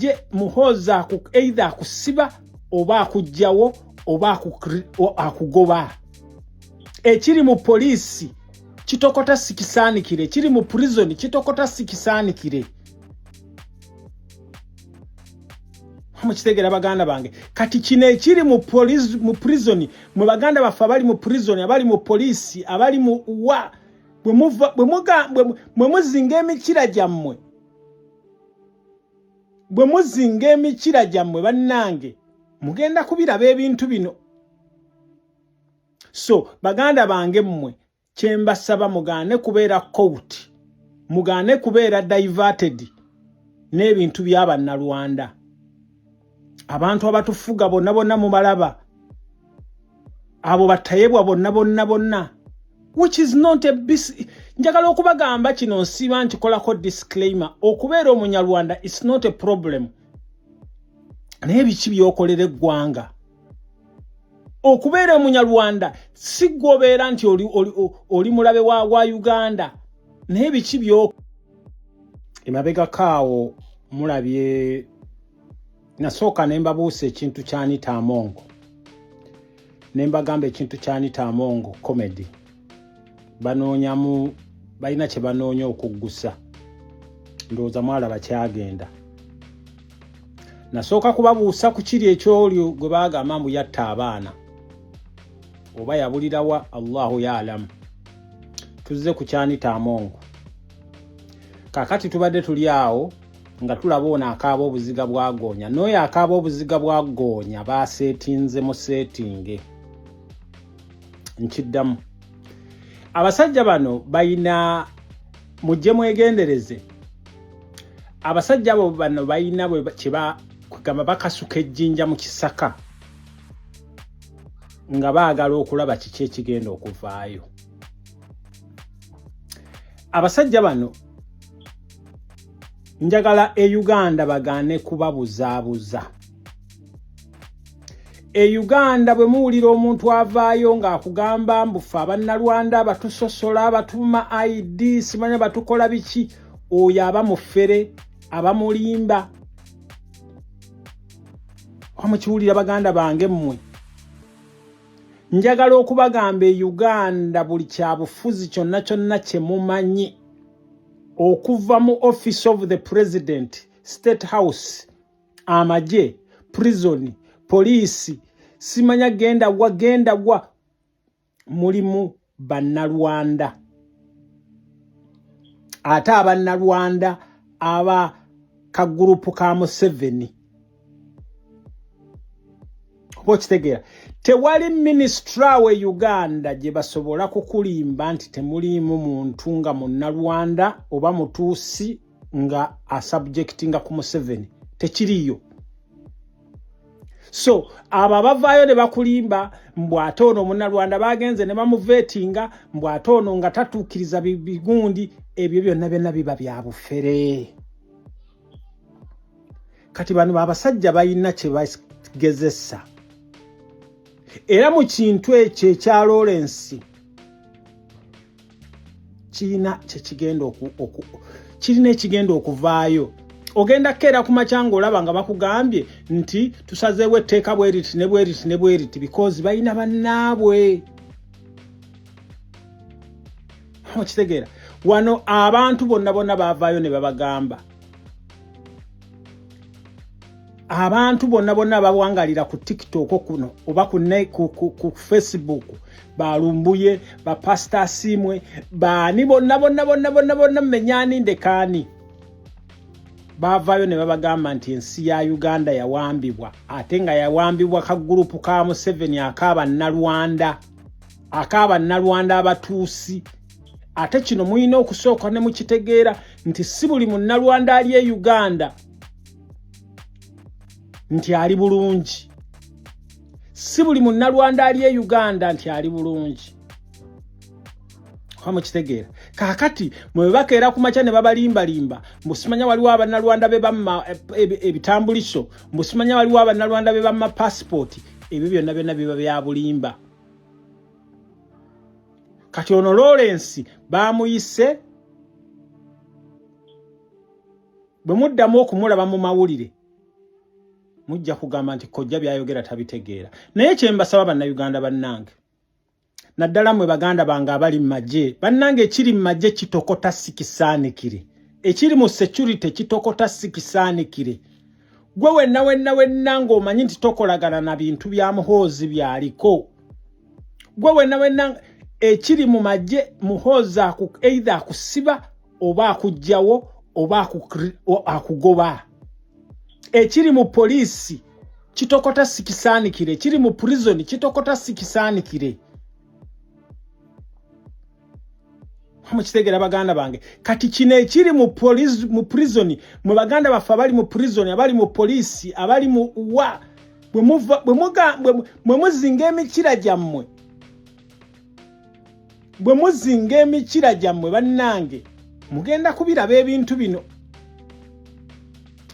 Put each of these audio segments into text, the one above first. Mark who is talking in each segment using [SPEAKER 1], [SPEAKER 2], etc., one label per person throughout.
[SPEAKER 1] Amagye Muhoozi either akusiba oba akugjawo oba akugoba. Ekiri mu poliisi kitokota sikisaanikire, ekiri mu prison kitokota sikisaanikire. Mukitegeera baganda bange? Kati kino ekiri mu prison, mwe baganda baffe abali mu prison, abali mu poliisi, abali mu wa, bwe muzinga emikira gyammwe, bwe muzinga emikira gyammwe bannange, mugenda kubiraba ebintu bino. So baganda bange mmwe, kyembasaba mugaane kubeera caught, mugaane kubeera diverted n'ebintu by'Abannalwanda. Abantu abatufuga bonna bonna mubalaba, abo batayebwa bonna bonna bonna, which is not a bis. Njagala okubagamba kino, nsiba nkikolako disclaimer: okubeera Omunyarwanda is not a problem, naye biki byokolera eggwanga? Okubeera Omunyarwanda si gwobeera nti oli mulabe wa Uganda, naye biki byo emabegako awo? Mulabye nasooka ne mbabuusa ekintu kya Anita Among, ne mbagamba ekintu kya Anita Among comedy, banoonyamu, balina kye banoonya okuggusa. Ndowooza mwalaba kyagenda. Nasooka kubabuusa ku kiri ekyoli gwe baagamba mbu yatta abaana oba yabulirawa, Allahu yaalamu. Tuzze ku kya Anita Among. Kakati tubadde tuli awo nga tulaba ono akaaba obuziga bwa goonya, n'oyo akaaba obuziga bwa goonya baseetinze mu seetinge. Nkiddamu, abasajja bano bayina, mujje mwegendereze, abasajja abo bano bayina kyeba kugamba bakasuka ejjinja mu kisaka nga baagala okulaba kiki ekigenda okuvaayo. Abasajja bano njagala e Uganda bagaane kubabuzaabuza. E Uganda bwe muwulira omuntu avaayo ng'akugamba mbu ffe Abannalwanda batusosola, batuma ID, simanya batukola biki, oyo aba mufere, aba mulimba. Wamukiwulira baganda bange mmwe? Njagala okubagamba, e Uganda buli kyabufuzi kyonna kyonna kye mumanyi, okuva mu Office of the President, State House, amagye, prison, poliisi, simanya genda wa genda wa, mulimu Bannalwanda, ate Abannalwanda aba kagurupu ka Museveni. Oba okitegeera, tewali minisitule we Uganda gye basobola kukulimba nti temuliimu muntu nga Munnalwanda oba Mutuusi nga asubjectinga ku Museveni, tekiriyo. So abo abavaayo ne bakulimba mbu ate ono Omunnalwanda bagenze ne bamuvetinga, mbu ate ono nga tatuukiriza bigundi, ebyo byonna byonna biba bya bufere. Kati bano abasajja balina kye bagezesa, era mu kintu ekyo ekya Lawrence kirina kyekigenda, kirina ekigenda okuvaayo. Ogenda kukeera ku makya ng'olaba nga bakugambye nti tusazeewo etteeka bweriti ne bweriti ne bweriti, because balina bannaabwe. Okitegeera, wano abantu bonna bonna baavaayo ne babagamba, abantu bonna bonna abawangalira ku TikTok kuno oba ku Facebook, balumbuye, bapasita Asiimwe, baani bonna bonna bonna bonna bonna, mmenyani ndekaani, baavaayo ne babagamba nti ensi ya Uganda yawambibwa, ate nga yawambibwa kagurupu ka Museveni ak'Abannalwanda, ak'Abannalwanda Abatuusi. Ate kino mulina okusooka ne mukitegeera nti si buli Munnalwanda ali e Uganda nti ali bulungi, si buli Munnalwanda ali e Uganda nti ali bulungi. Oba mukitegeera? Kaakati mwe bakeera ku makya ne babalimbalimba mbu simanya waliwo Abannalwanda be bamma ebitambuliso, mbu simanya waliwo Abannalwanda be bamma pasipooti, ebyo byonna byonna biba bya bulimba. Kati ono Lawrence bamuyise, bwe muddamu okumulaba mu mawulire. Mujja kugamba nti kojja byayogera tabitegeera. Naye kyembasaba, Bannayuganda bannange, naddala mwe baganda bange abali mu magye, bannange, ekiri mu magye kitokota sikisaanikire, ekiri mu security kitokota sikisaanikire. Gwe wenna wenna wenna ng'omanyi nti tokolagana na bintu bya Muhoozi byaliko, gwe wenna wenna ekiri mu magye, Muhoozi either akusiba oba akuggyawo oba akugoba. Ekiri mu poliisi kitokota sikisaanikire, ekiri mu prison kitokota sikisaanikire. Mukitegeera, baganda bange? Kati kino ekiri mu police, mu prison, mwe baganda baffe abali mu prison, abali mu poliisi, abali mu wa, bwe muzinga emikira gyammwe, bwe muzinga emikira gyammwe, bannange, mugenda kubiraba ebintu bino.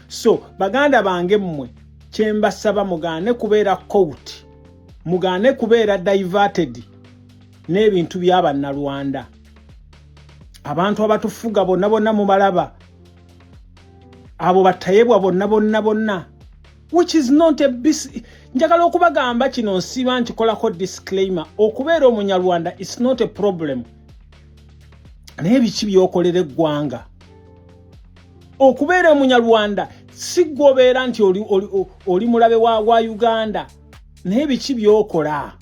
[SPEAKER 1] So baganda bange mmwe, kyembasaba, mugaane kubeera caught, mugaane kubeera diverted n'ebintu by'Abannalwanda. Abantu abatufuga bonna bonna mubalaba, abo batayebwa bonna bonna bonna, which is not a bis. Njagala okubagamba kino, nsiba nkikolako disclaimer: okubeera Omunyarwanda is not a problem, naye biki byokolera eggwanga? Okubeera Omunyarwanda si gwobeera nti oli mulabe wa Uganda, naye biki byokola?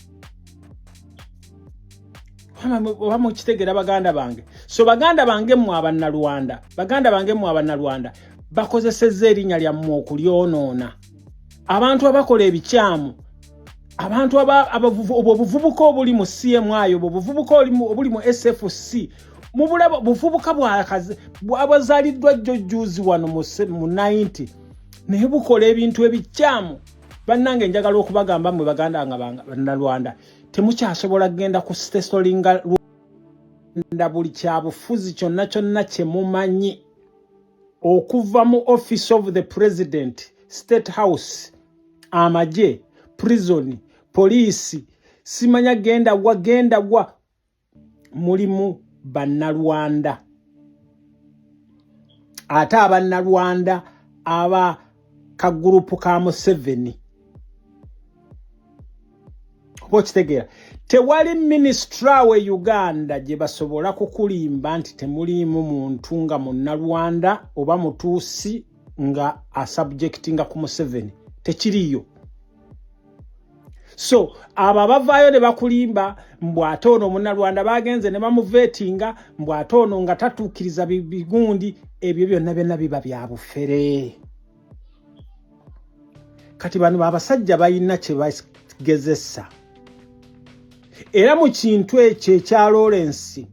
[SPEAKER 1] Oba mukitegeera, baganda bange? So baganda bange mmwe Abannalwanda, baganda bange mmwe Abannalwanda, bakozesezza erinnya lyammwe okulyonoona. Abantu abakola ebikyamu, abantu obwo obuvubuka obuli mu CMI, obwo obuvubuka obuli mu SFC, mubulaba buvubuka bwabazaaliddwa jjo juzi wano mu 90, naye bukola ebintu ebikyamu. Bannange, njagala okubagamba mmwe baganda nga Bannalwanda, temukyasobola kugenda ku stesolinga Rwanda. Buli kyabufuzi kyonna kyonna kye mumanyi, okuva mu Office of the President, State House, amagye, prison, poliisi, simanya genda wa, genda wa, mulimu Bannalwanda. Ate Abannalwanda aba kagurupu ka Museveni, oba okitegeera, tewali minisitule we Uganda gye basobola kukulimba nti temuliimu muntu nga Munnalwanda oba Mutuusi nga asubjectinga ku Museveni. Tekiriyo. So abo abavaayo ne bakulimba mbw ate ono Omunnalwanda bagenze ne bamuvetinga, mbw ate ono nga tatuukiriza bigundi, ebyo byonna byonna biba bya bufere. Kati bano abasajja balina kye bagezesa, era mu kintu ekyo ekya Lawrence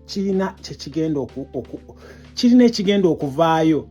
[SPEAKER 1] kirina kyekigenda, kirina ekigenda okuvaayo.